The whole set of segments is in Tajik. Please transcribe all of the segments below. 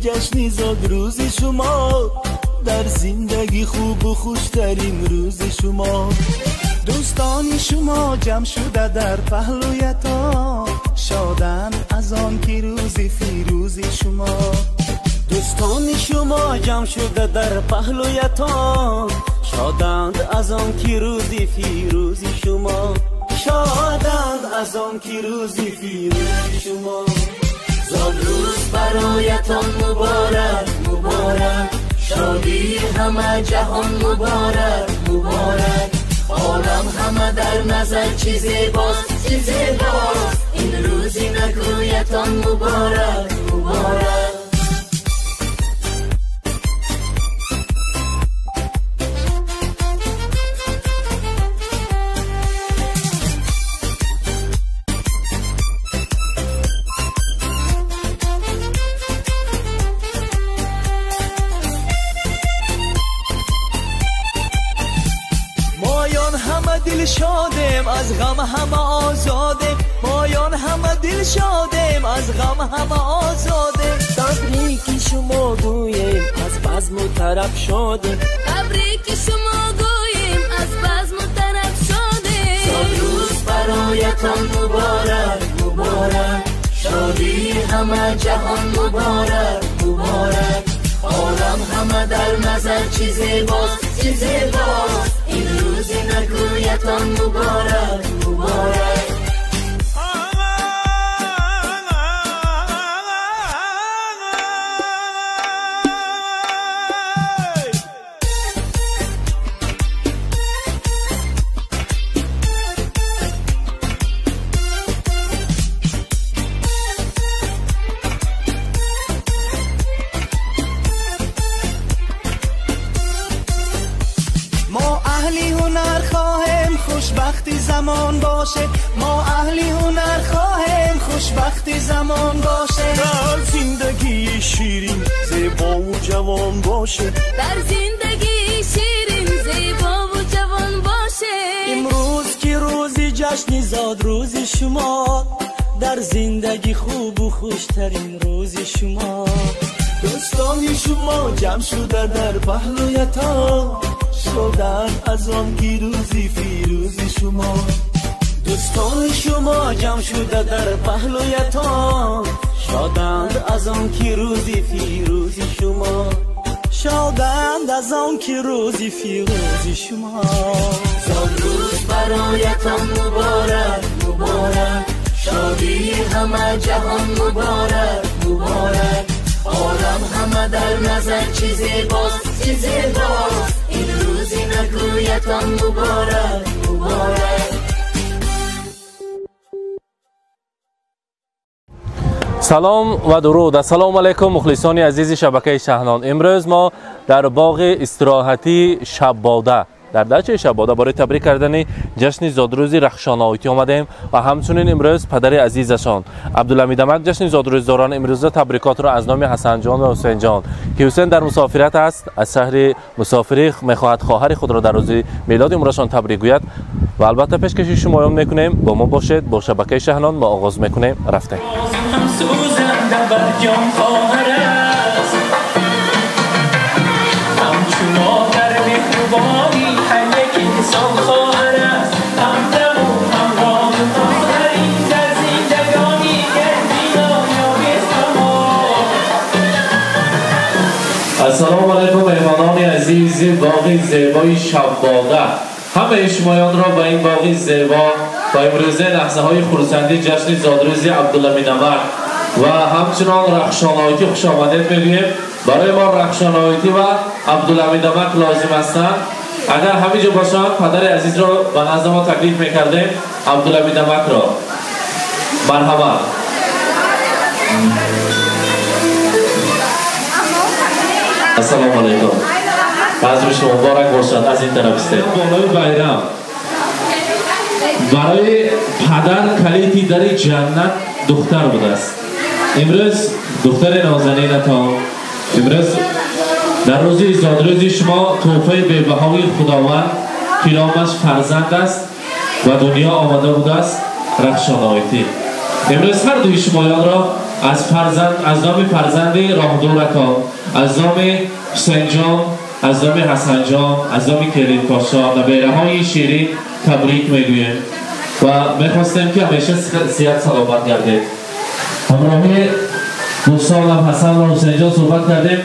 ҷашни зодрӯзи шумо, дар зиндагӣ хубу хуштарин рӯзи шумо. Дӯстони шумо ҷамъ шуда дар паҳлӯятон, шоданд аз он ки рӯзи фирӯзи шумо. Дӯстони шумо ҷамъ шуда дар паҳлӯятон, шоданд аз он ки рӯзи фирӯзи шумо. Шоданд аз он ки рӯзи фирӯзи шумо. Зодрӯз бароятон муборак, муборак, шодии ҳама ҷаҳон муборак, муборак. Олам ҳама дар назар чӣ зебост, чӣ зебост, ин рӯзи накӯятон муборак, муборак. Дилшодем аз ғам ҳама озодем, моён ҳама дилшодем аз ғам ҳама озодем. Табрики шумо гӯем аз базму тараб шодем, табрики шумо гӯем аз базму тараб шодем. Зодрӯз бароятон муборак, муборак, шодии ҳама ҷаҳон муборак, муборак. Олам ҳама дар назар чӣ зебост, чӣ зебост, ин рӯзи накӯятон муборак, муборак. Хушбахти замон боше, мо аҳли ҳунар хоҳем, хушбахти замон боше. Дар зиндагии ширин зебову ҷавон боше, дар зиндагии ширин зебову ҷавон боше. Имрӯз ки рӯзи ҷашни зодрӯзи шумо, дар зиндагӣ хубу хуштарин рӯзи шумо. Дӯстони шумо ҷамъ шуда дар паҳлӯятон, шоданд аз он ки рӯзи фирӯзи шумо. Дӯстони шумо ҷамъ шуда дар паҳлӯятон, шоданд аз он ки рӯзи фирӯзи шумо. Шоданд аз он ки рӯзи фирӯзи шумо. Зодрӯз бароятон муборак, муборак, шодии ҳама ҷаҳон муборак, муборак. Олам ҳама дар назар чӣ зебост, чӣ зебост, ин рӯзи накӯятон муборак, муборак. Салом ва дуруд. Ассалому алайкум мухлисони азизи шабакаи Шаҳнон. Имрӯз мо дар боғи истироҳатии Шаббода, дар дачаи Шаббода барои табрик кардани ҷашни зодрӯзи Рахшоноитӣ омадем ва ҳамчунин имрӯз падари азизашон Абдулҳамид Амак ҷашни зодрӯз доранд. Имрӯза табрикотро аз номи Ҳасанҷон ва Ҳусейнҷон, ки Ҳусейн дар мусофират аст, аз шаҳри мусофирӣ мехоҳад хоҳари худро дар рӯзи мелоди умрашон табрик гӯяд ва албатта пешкаши шумоён мекунем. Бо мо бошед, бо шабакаи Шаҳнон мо оғоз мекунем. Рафтем. Ассалому алайкум меҳмонони азизи боғи зебои Шаббода. Ҳамаи шумоёнро ба ин боғи зебо ва имрӯза лаҳзаҳои хурсандии ҷашни зодрӯзи Абдулҳамид Амак ва ҳамчунон Рахшоноитӣ хушомадед мегӯем. Барои мо Рахшоноитӣ ва Абдулҳамид Амак лозим ҳастанд. Агар ҳамин ҷо бошанд, падари азизро ба назди мо таклиф мекардем, Абдулҳамид Амакро. Марҳамат. Ассалому алайкум. Базми шумо муборак бошад. Аз ин тараф истед. Болои байрам барои падар калити дари ҷаннат духтар будааст. Имрӯз духтари нозанинатон имрӯз дар рӯзи зодрӯзи шумо тӯҳфаи бебаҳои Худованд ки номаш фарзанд аст ва дунё омада будааст, Рахшоноитӣ. Имрӯз ҳар дуи шумоёнро از فرزند، از نام فرزند راهدورتان، از نام حسین جان، از نام حسن جان، از نام کریم پاشا و بیره شیرین تبریک میگوییم و میخواستیم که همیشه صحت سلامت گردید. همراهی دوستانم حسن و حسین جان صحبت کردیم.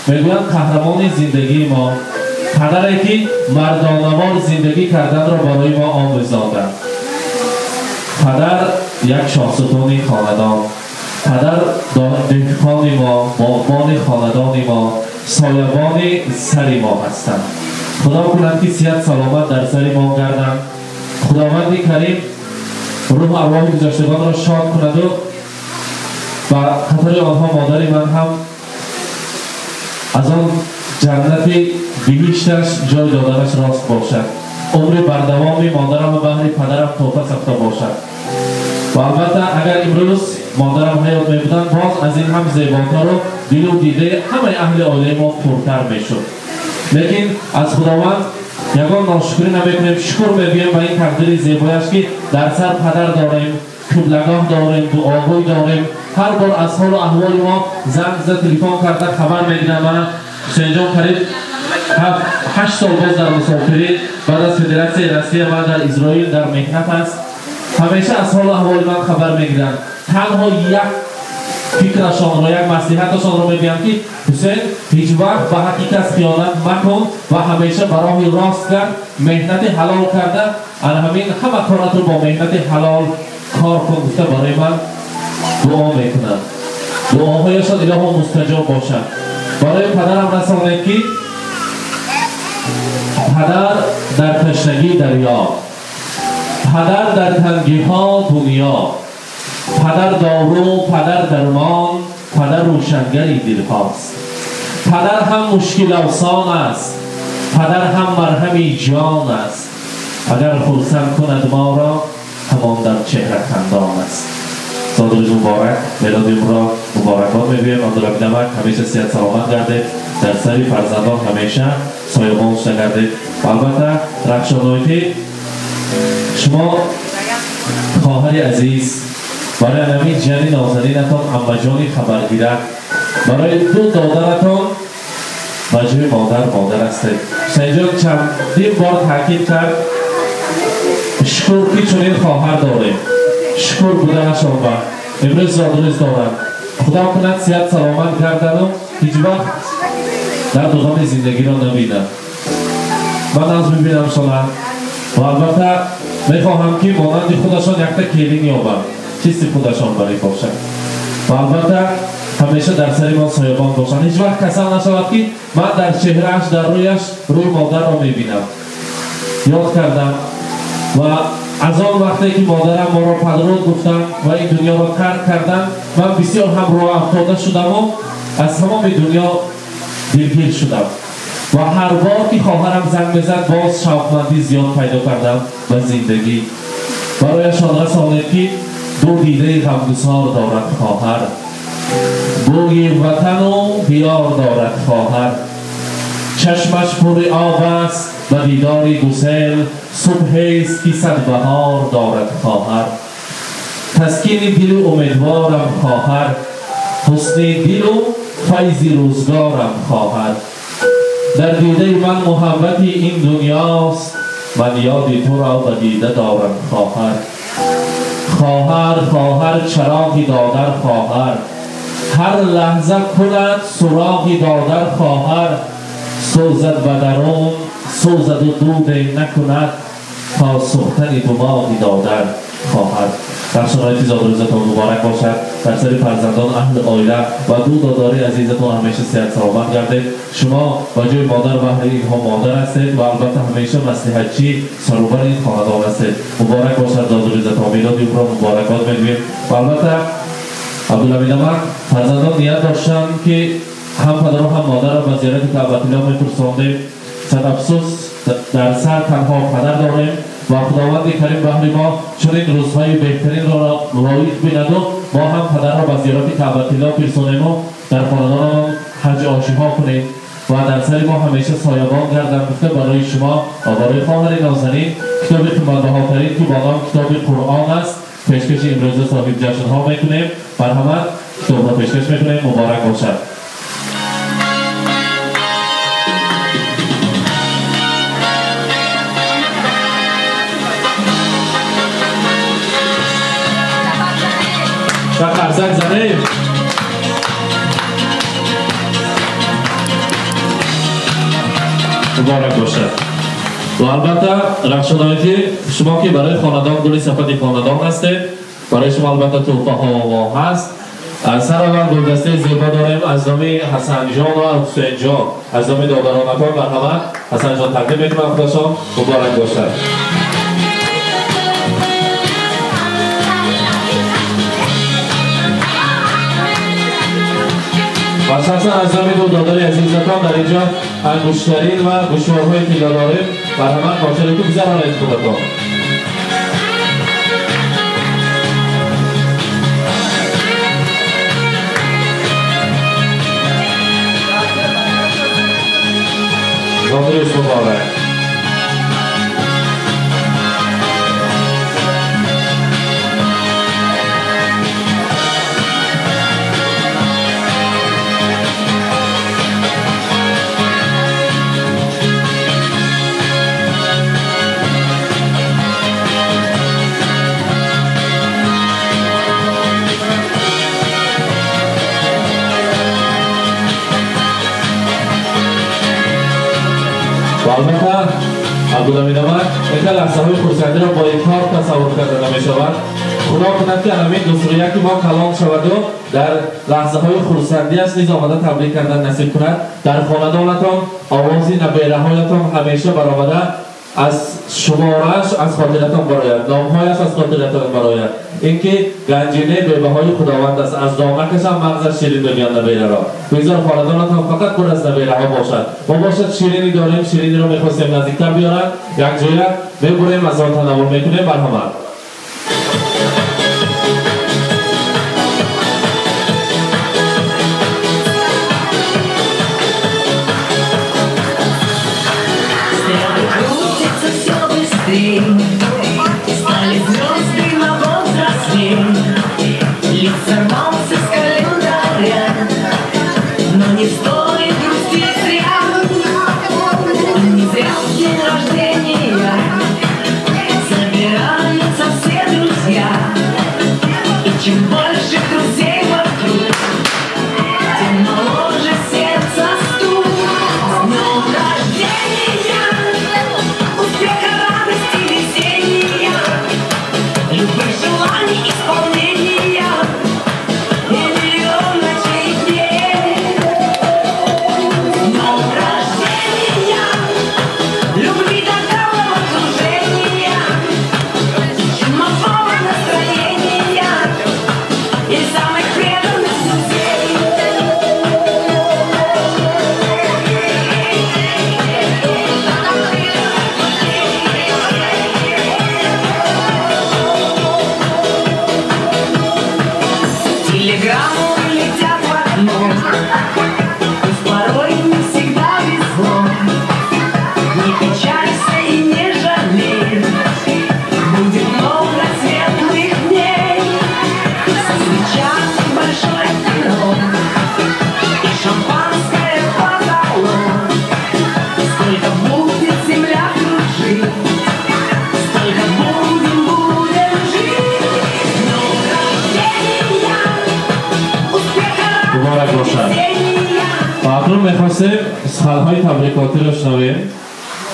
میگویند قهرمان زندگی ما، پدری که مردانوار زندگی کردن را برای ما آموزاندند. پدر یک شاهستون خاندان، پدر دهقان ما، باغبان خاندان ما، سایبان سر ما هستند. خدا کند که صحت سلامت در سر ما گردند. خداوند کریم روح ارواح گذشتگان را شاد کند و و خطر آنها مادر من هم از آن جنت بهشتش جای دادنش راست باشد. عمر بردوام مادرم و بهر پدرم توفه ساخته باشد. و البته اگر امروز مادرم حیات می بودن باز از این هم زیباتر و دل و دیده همه اهل عائله ما پرتر می شد. لیکن از خداوند یگان ناشکری نمیکنیم، شکر میگوییم به این تقدیر زیبایش که در سر پدر داریم، قبلگاه داریم، دعاگوی داریم. هر بار از حال و احوال ما زنگ زد، تلفن کرده خبر میگیرم. من حسین جان قریب 8 سال باز در مسافری بعد از فدراسیون روسیه و در اسرائیل در مهنت است. همیشه از حال و احوال من خبر میگیرن. تنها یک فکرشان را، یک مصلحتشان را میگویم که حسین هیچ وقت به حقیقت خیانت مکن و همیشه به راه راست کرد، مهنت حلال کرده، همین همه کارات رو با مهنت حلال کار کن گفته برای من دعا میکنم. دعاهایشان الهی مستجاب باشد. برای پدرم رسانه که پدر در تشنگی دریا، پدر در تنگی ها دنیا، پدر دارو، پدر درمان، پدر روشنگری دل هاست. پدر هم مشکل آسان است، پدر هم مرهمی جان است. اگر خرسند کند ما را، همان در چهره خندان است. زادروز مبارک، میلاد را مبارکات میگویم. عبدالحمید نمک همیشه صحت سلامت گردید، در سری فرزندان همیشه سایبان گردید. و البته رخشانایتی شما خواهر عزیز، برای همین جنی نازنینتان عمه جانی خبرگیرک، برای دو دادرتان وجه مادر مادر هستید. حسین جان چندین بار تاکید کرد شکر که چنین خواهر داریم، شکر بودنشان و امروز زادروز دارم. خدا کند صحت سلامت گردن و هیچ وقت در غم زندگی را نبینم. من از میبینم شما و البته میخواهم که مانند خودشان یک تا کلین یابم، چیزی خودشان برای باشد و البته همیشه در سر ما سایبان باشند. هیچ وقت کسان نشود که من در چهرهش، در رویش روی مادر را میبینم. یاد کردم و از آن وقتی که مادرم ما را پدرود گفتم و این دنیا را ترک کردم، من بسیار هم راه افتاده شدم و از تمام دنیا دلگیر شدم و هر بار که خواهرم زنگ بزد باز شوقمندی زیاد پیدا کردم و زندگی. برایشان رسانید که دو دیده غمگسار دارد خواهر، بوی وطن و دیار دارد خواهر. چشمش پر آب است و دیدار گسل، صبح است که صد بهار دارد خواهر. تسکین دل امیدوارم خواهر، حسن دل و فیض روزگارم خواهر. در دیده من محبتی این دنیاست، من یاد تو را به دیده دارم خواهر. خواهر خواهر چراغی دادر خواهر، هر لحظه کند سراغی دادر خواهر. سوزد و درون سوزد و دود نکند، تا سوختن دماغی دادر خواهر. در شرایط زادروزتان مبارک باشد. در سر فرزندان، اهل عائله و دو داداری عزیزتان همیشه صحت سلامت گردید. شما و جای مادر و اهل اینها مادر هستید و البته همیشه مصلحتچی سروبر این خاندان هستید. مبارک باشد زادروزتان، میلاد را مبارکات میگوییم. و البته عبدالحمید نمک فرزندان نیت داشتن که هم پدر و هم مادر را به زیارت کعبة الله میفرستاندیم. صد افسوس در سر تنها پدر داریم و خداوند کریم بهر ما چنین روزهای بهترین را لایق بیند و ما هم پدر را به زیارت کعبة الله فرستانیم و در خاندانمان حج آشیها کنیم و در سر ما همیشه سایبان گردند. گفته برای شما و برای خواهر نازنین کتاب قیمتبهاترین که با نام کتاب قرآن است پیشکش امروز صاحب جشنها میکنیم. مرحمت туҳфа пешкаш мекунем. Муборак бошад. و قرصک زنیم. مبارک باشد. و البته رخشانایی شما که برای خاندان گل سفید خاندان هستید، برای شما البته تحفه ها ما هست. از سر اول گلدسته زیبا داریم از نام حسن جان و حسین جان، از نام دادران اکان. مرحمت حسن جان تقدیم میکنم خودشان. مبارک باشد. و شخصا از نام دو دادر عزیزتان در اینجا انگشترین و گوشوارهای طلا داریم. مرحمت خاطر که بزنید خودتان. زادروز مبارک. و البته عبدالحمید آمد اینکه لحظه های خرسندی را با یک کار تصور کرده نمی شود. خدا کند که همین دوسریه که ما کلان شود و در لحظه های خرسندی است نیز آمده تبریک کردن نصیب کند. در خاندانتان آواز نبیره هایتان همیشه برآمده از شمارش از خاطرتان براید، نامهایش از خاطرتان براید. اینکه گنجینه بیوه‌های خداوند است، از دامکش هم مغزش شیرین میگن نبیره را. بگذار خاندانتان فقط پر از نبیره ها باشد. ما باشد شیرینی داریم، شیرینی را میخواستیم نزدیکتر بیارن، یک جایه میبریم از آن تناول میکنیم. مرحمت. Стали звезды на возрасте, лист сорвался с календаря, но не стоит грустить зря, не зря в день рождения собираются все друзья, и чем больше друзей вокруг, тем моложе сердце стук. С днем рождения, успеха, радости, весенния, любых желаний исполнения и миллион ночей и дней. С днем рождения, любви до головокружения, чумового настроения и самых преданных друзей. Телеграмму летят в окно, пусть порой не всегда везло. Не печалься и не жалей, будет много светлых дней. Со свечами большой пирог и шампанское по залу. Сколько будет земля кружить, столько будем жить. С днем рождения, успеха, مبارک باشد. весенния. و اکنون میخواستیم سخنهای تبریکاتی را شنویم.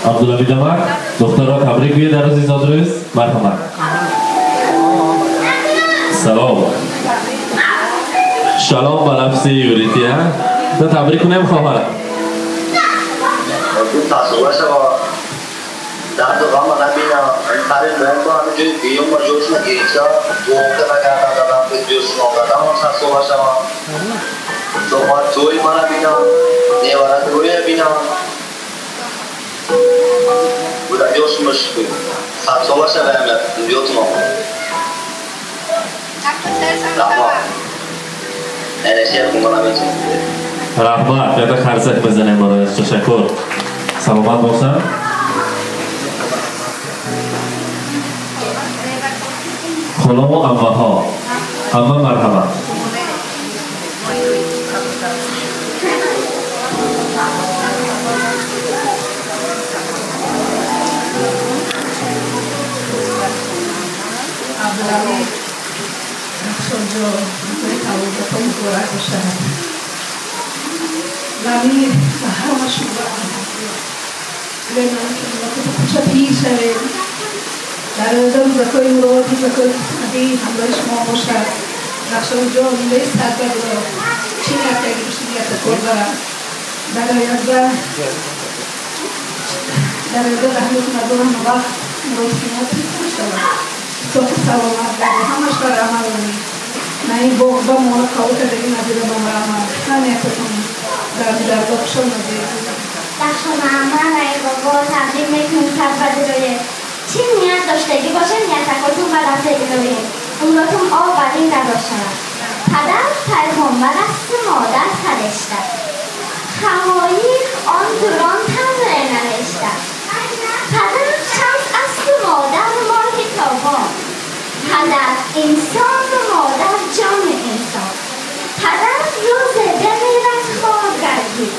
عبدالحمید آمد دختر را تبریک گوید در روز زادروز. مرحمت. سلام شلام با لفظ یوریتیه تا تبریک کنیم خواهر. درد و غم نبینم، این بهم با همینجوری بیوم با جوشون گیتا دوخته نکردم دادم به جوشون آمدم هم سر صبح شما صبح توی ما نبینم، نیواره توی بینم بودم جوشون باش سر صبح شما بیوتون آمد رحمت نشیر خونگا نمیتونم. رحمت یه تا خرسک بزنیم برایش. تشکر. سلامت باشم. خلام و عمه ها، عمه مرحمت. را تولدتان مبارک باشد. ولی به همه شما کوچه پیر شوید. در آینده روزکای مراد، روزکای قسمتی همراه شما باشد. نقشان جان نیست سربر را چی نیت اگه بشه نیت کار دارم. در آینده رحمت مردم هم وقت مراد شما پیر شود. صاحب سلامت در همش بر عمل کنید. من این باغ با مالا کاو کردگی ندیدم با مرحمت. من نیتتون در درگاه خوش آمدید. بخش محمد ای بابا تبریک میکنیم سربر روی. چی نیت داشتگی باشه نیتکاتون و رفتگی روی. عمراتون آب بر این نداشت. پدر پیغمبر است، مادر فرشته. خمایق آن دوران تنه نوشته. پدر شمس است و مادر ماه تابان. پدر انسان و مادر جان انسان. پدر روز بمیرد خوار گردید،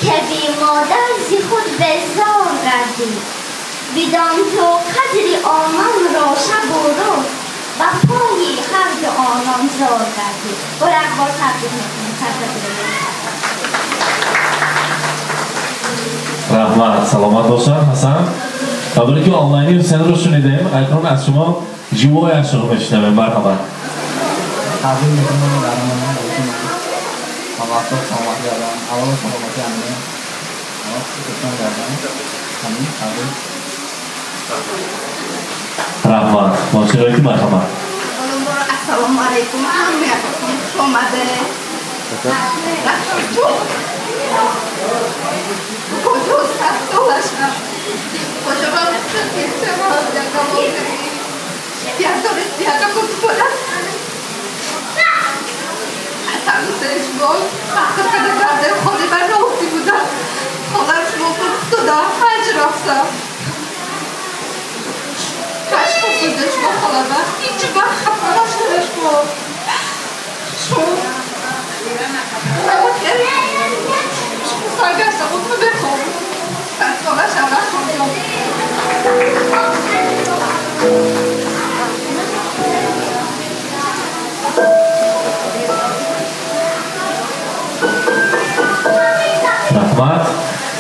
که بی مادر زی خود بزار گردید. بدان تو قدری آنان را شب و روز، و پای هر دو آنان زار گردید. بار تبریک میکنیم. رحمت، سلامت باشن. حسن تبریک آنلاینی حسین رو شنیدیم، اکنون از شما جوایش رو میشنویم. مرحبا. تبریک میکنم برنامه موفق سلامت گردن، اول سلامتی همه خوشم گردن. همین تبریک. رحمت ماشرایتی مرحبا. السلام علیکم، همه خوش آمده. کجا سختولشم کجا با رحمت.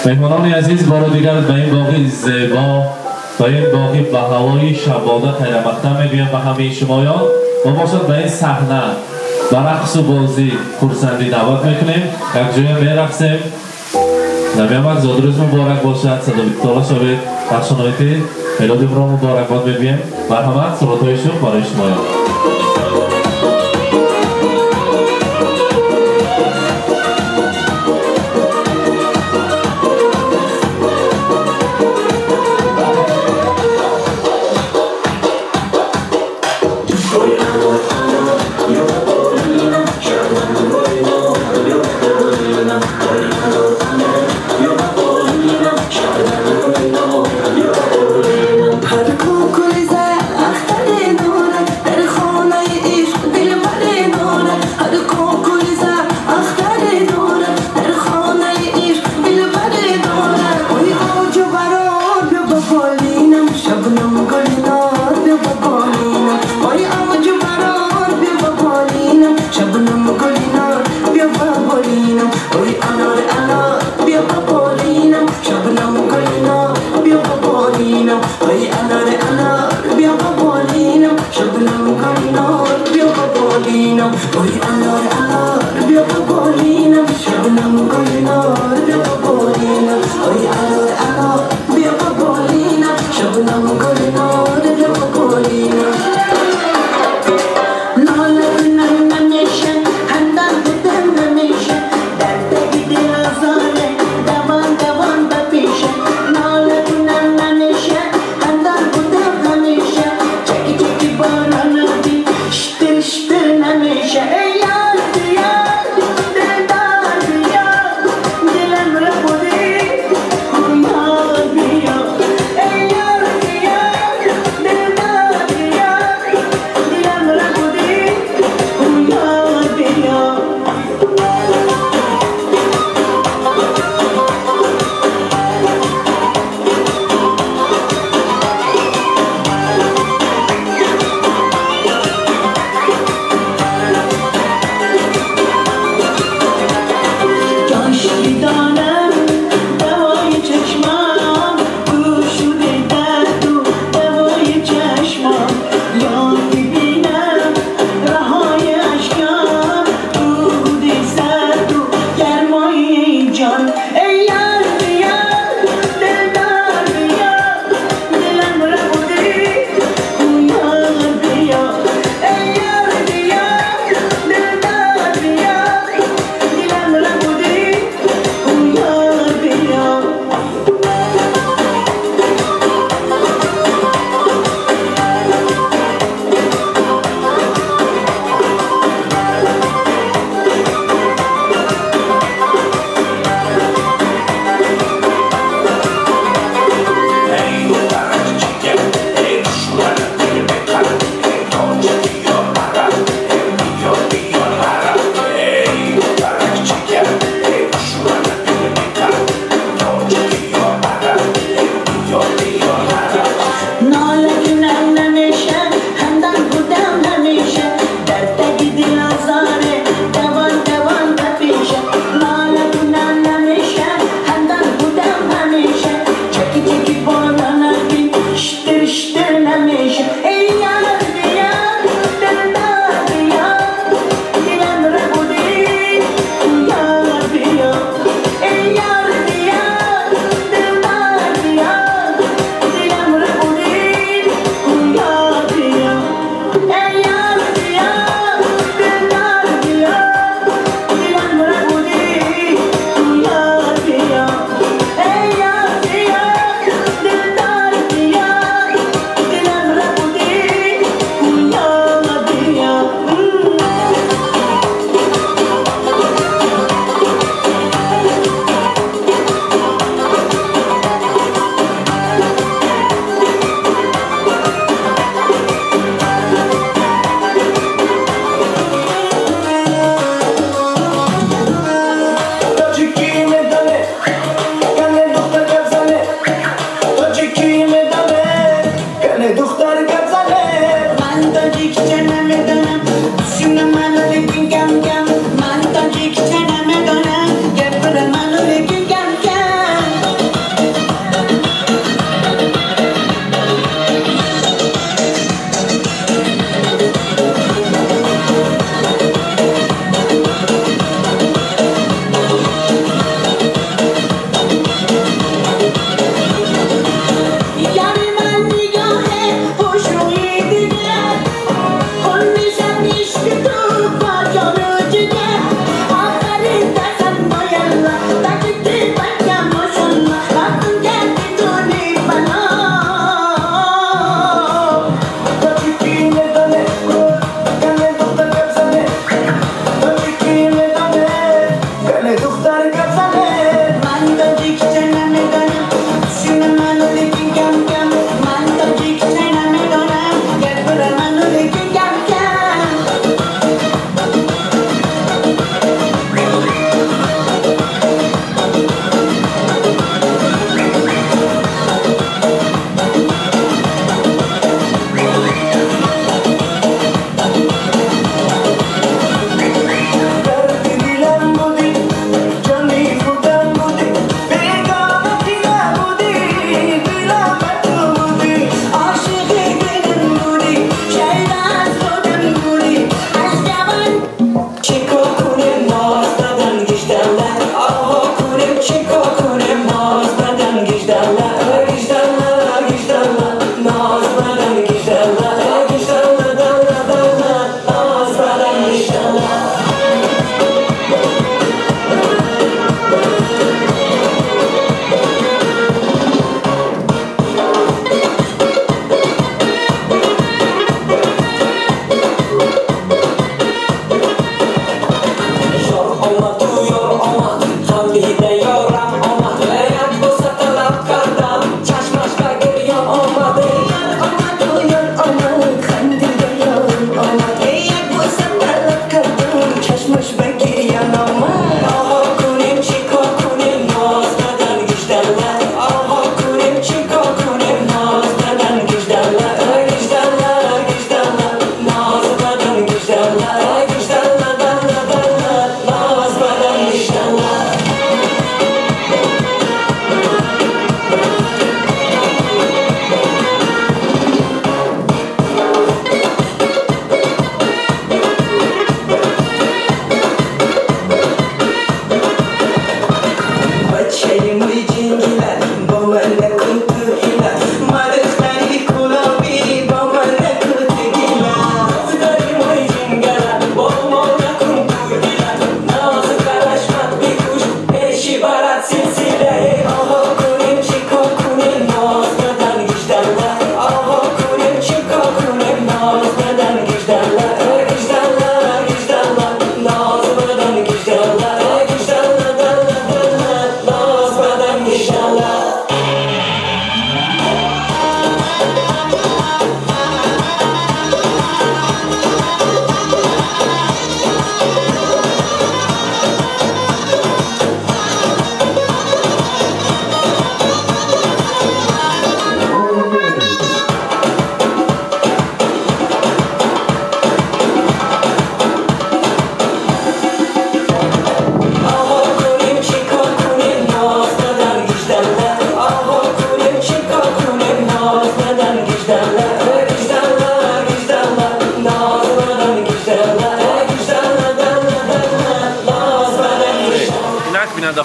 مهمانان عزیز، بار دیگر به این باقی زیبا و این باقی به هوای شبانه خیر مقدم میگویم به همه شمایان و باشد به این صحنه به رقص و بازی خرسندی دعوت میکنیم. یک جای میرقصیم. نبیامک زادروز مبارک باشد، 120 ساله شوید. بخشانایتی میلاد را مبارک باد میگویم. مرحمت، صحبت‌های شما برای شمایان. هر کوکل زد اختر دارد در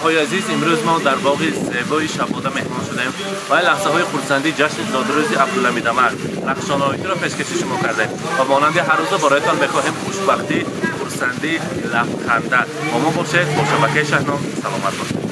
Бинандагони азиз, имрӯз мо дар боғи зебои Шабода меҳмон шудаем ва лаҳзаҳои хурсандии ҷашни зодрӯзи Абдулҳамид Амар Рахшоноидиро пешкаши шумо кардем ва монанди ҳар рӯза бароятон мехоҳем хушбахтӣ, хурсандӣ, лабханда. Бо мо бошед, бо шабакаи Шаҳнон. Саломат бошед.